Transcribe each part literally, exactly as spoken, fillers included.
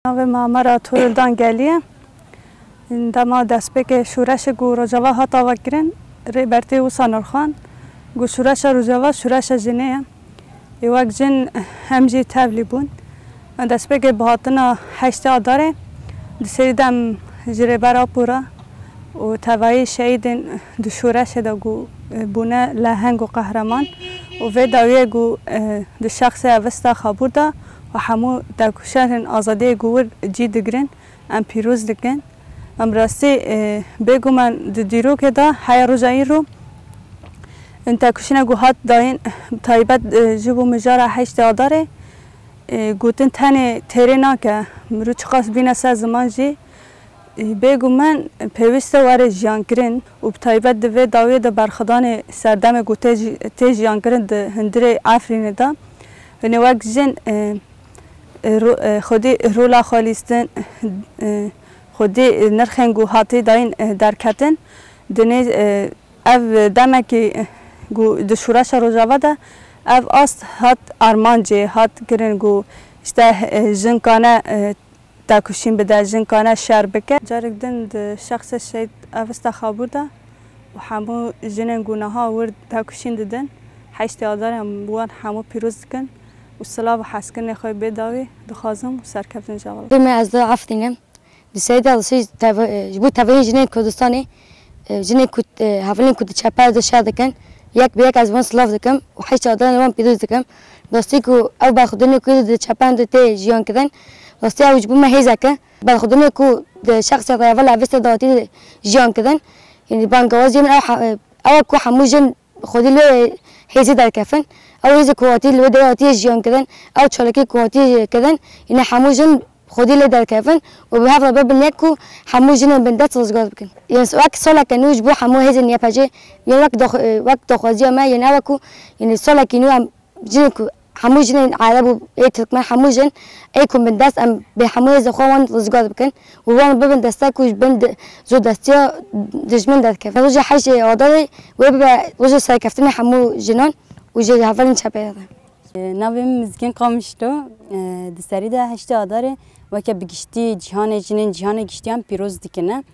Navê me Amara Toruldan Gelî ye. Dema destpêkê şûreşê ku Rojava hat avakirin, Rêbertî wisa nirxand ku şûreşa Rojava şûreşa jinê ye. Ê wek jin em jî tevlî bûn. Em destpêkê bi hatina heştê Adarê di serî de em ji Rêber Apo re û tevayî şehîdên di şûreşê de ku, e, bûne leheng û qehreman û vê dawiyê ku, e, di şexsê Evista Xabûr de û hemû têkoşerên azadiyê ku wir cî digirin, em pîroz dikin. Em rastî, e, bêguman di dîrokê de heya roja îro in têkoşîna ku hat dayîn, taybet, e, ji bo mijara heştê Adarê, e, gotin tenê têrê nake, mirov çiqas bîne ser ziman jî, e, bêguman pêwîst e were jiyankirin û bi taybet di vê dawiyê de berxwedanê serdemê ku tê ji-, tê jiyankirin di hundirê Efrînê de. Binê wek jin, e, e, ro-, e, xwedî rola xwe lîstin, e, xwedî nirxên ku hatî dayîn, e, derketin. Dinê, e, ev demekî, e, ku di şûreşa Rojava de ev ast hat armancê, hat kirin ku işte, e, jin kane, e, têkoşîn bide, jin kane şer bike. Carek din di şexsê Şehîd Evista Xabûr de û hemû jinên ku niha wir têkoşîn didin, heştê Adarê em wan hemû pîroz dikin û silav û hezkirinê xwe bê dawî dixwazim û serkeftin ji heval. Dê me ez li Efrîn im. Di serî de dişî teve-, ji bo tevayên jinên Kurdistanê, e, jinên ku, e, hevalên ku di çeper de şer dikin, yek bi yek ez wan silav dikim û heştê Adarê wan pîroz dikim. Rastî ku ew berxwedaniya ku di çeperan de tê jiyan kirin, rastî ew ji bo me hêzek e. Berxwedaniya ku di şexsê heval Evista de hatî jiyan kirin, yanî bangewaziyê min ew he-, ew e ku hemû jin xwedî li hêzê derkevin. Ew hêzê ku hatî li wê derê hatiye jiyan kirin, ew çalakî ku hatiye kirin, yine hemû jin xwedî lê derkevin û bi hev re bibin yek ku hemû jinên bindest rizgar bikin. Yên wek saleke nû ji bo hemû hêzên Y P G, yên wek dax-, wek daxwaziya me, yên ew e ku, yanî salekî nû em jinên ku hemû jinên Ereb û ê Tirkmen, hemû jin ê ku bindest, em bê hemû hêzên xwe wan rizgar bikin û wan bibin destek û ji bin di-, zordestiya dijmin derkevin. Roja heştê Adarê wê bibe roja serkeftinê hemû jinan û jê hevalên çeperê re. Navê min Mizgîn Qamişlo. Di serî de heştê Adarê weke bi giştî cîhanê, jinên cîhanê giştî em pîroz dikine.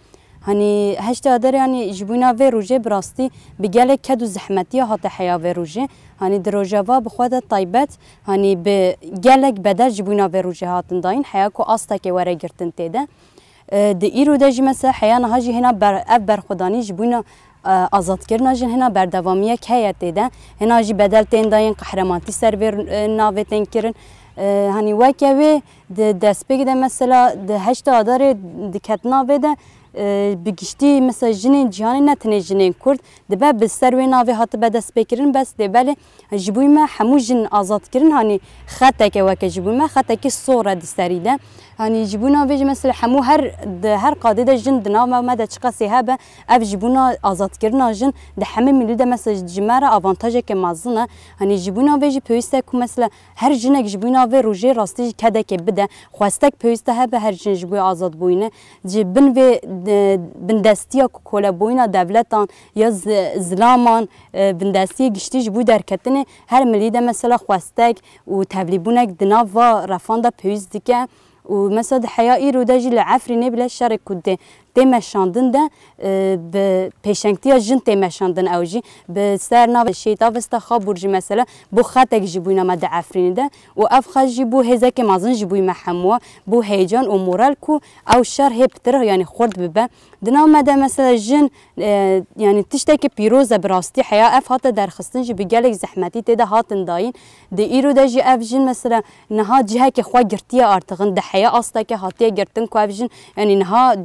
Hanî heştê Adarê, hanî ji bûna vê rojê bi rastî bi gelek ked û zehmetiya hate heya vê rojê. Hanî di Rojava bi xwe de taybet, hanî bi gelek bedel ji bûna vê rojê hatin dayîn, heya ku astekê were girtin tê de. E, di îro de jî mesela heya niha jî hêna ber-, ev berxwedanî ji bûna, e, azadkirina jin hêna berdewamiyek heye tê de. Hêna jî bedel tên dayîn, qehremanî ser vê, e, navê tên kirin. E, hanî weke wê di destpêkê de mesela di heştê Adarê di ketina vê de, e, bi giştî mesela jinên cîhanê, ne tenê jinên Kurd, dibe bi ser wê navê hatibe destpêkirin, bes dê belê ji bûyî me hemû jin azad kirin, hanî xeteke weke ji bûyî me, xetekî sor e di serî de. Hanî ji bûna vê jî mesela hemû her, di her qadê de jin di nava me de çiqasî hebe, ev ji bûna azadkirina jin di hemî milî de mesela ji me re avantajeke mezin e. Hanî ji bûna vê jî pêwîst e ku mesela her jinek ji bûna vê rojê rastî jî kedekê bide. Xwestek pêwîst e hebe her jin ji bo azadbûyîne. Ji bin vê, e, bindestiya ku kolebûyîna dewletan ya zi-, zilaman, e, bindestiyê giştî ji bo derketinê her milî de mesela xwestek û tevlîbûnek di nav va refan de pêwîst dike. Û mesela di heya îro de jî li Efrînê bile şerê ku dê tê meşandin de, e, bi pêşengtiya jin tê meşandin ew jî. Bi ser navê Şehîd Avesta Xabûr jî mesela bû xetek ji bûyîna me di Efrînê de û ev xet jî bû hêzekê mezin ji bûyî me hemû, bû heyecan û moral ku ew şer hê pitir, yanî xurt bibe. Di nav me de mesela jin, e, yanî tiştekî pîroz e bi rastî, heya ev hate derxistin jî bi gelek zehmetî tê de hatin dayîn. Di îro de jî ev jin mesela niha cihekê xwe girtiye artixin, di heya asteke hatiye girtin ku ev jin, yanî niha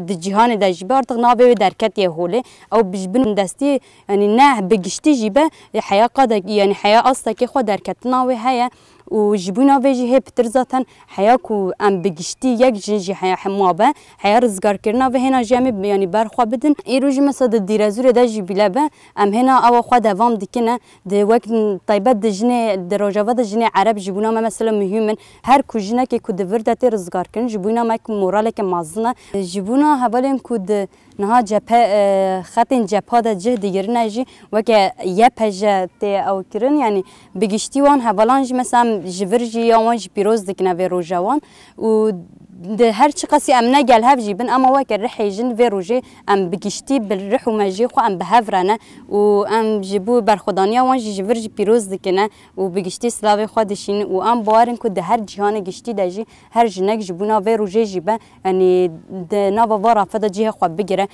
di cîhanê de jî be artix navê wê derketiye holê. Ew bi, ji bin destiyê, yanî ne bi giştî jî be, heya qadek, yanî heya astekê xwe derketina wê heye. Û ji bûna vê jî hê pitir zaten heya ku em bi giştî yek jin jî heya hema be, heya rizgarkirina vê hêna jî em ê, yanî ber xwe bidin. Îro jî mesela di dîrezûrê de jî bile be, em hêna ewa xwe devam dikine. Di wek taybet di jinê, di Rojava de jinê Ereb ji bûna me mesela muhîm in. Her ku jinekê ku di vir de tê rizgarkirin, ji bûna me ku moraleke mezin e. Ji bûna hevalên ku di niha cephe, e, xetên cepha de cih digirine jî weke Y P G tê ew kirin. Yanî bi giştî wan hevalan jî mesela em ji vir jî ya wan jî pîroz dikine vê roja wan. Û Di her çiqasî em ne gel hev jî bin, ama weke rihê jin vê rojê em bi giştî bi rih û mejiyê xwe em bi hev re ne û em ji bo berxwedaniya wan jî ji vir jî pîroz dikine û bi giştî silavê xwe dişînin û em bawer in ku di her cîhanê giştî de jî her jinek ji bona vê rojê jî be, yanî di nava va rafe de cihê xwe bigire.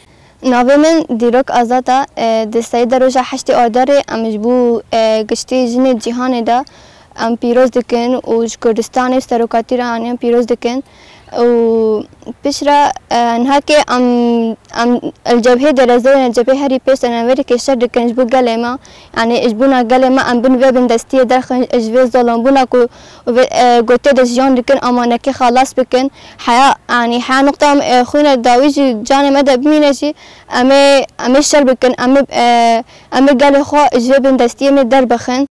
Navê min Dîrok Azad e. E, di seyda roja heştê Adarê em ji bo, e, giştî jinê cîhanê de em pîroz dikin û ji Kurdistanê û serokatî re em pîroz dikin. Û piştre, e, nihakê em, em li cebhê de rezê ne, cebhê herî pêş de ne, verî kêşer dikin ji bo gelê me. Yanî ji bona gelê me em bin vê bindestiyê derxin, ji vê zolambûna ku vê, e, gotê de jiyan dikin, ama nekê xelas bikin. Heya, yanî heya nuqta em, e, xwîne dawî jî canê me de bimîne jî, em ê, em ê şer bikin, em ê, e, em ê gelê xwe ji vê bindestiyê em ê derbixin.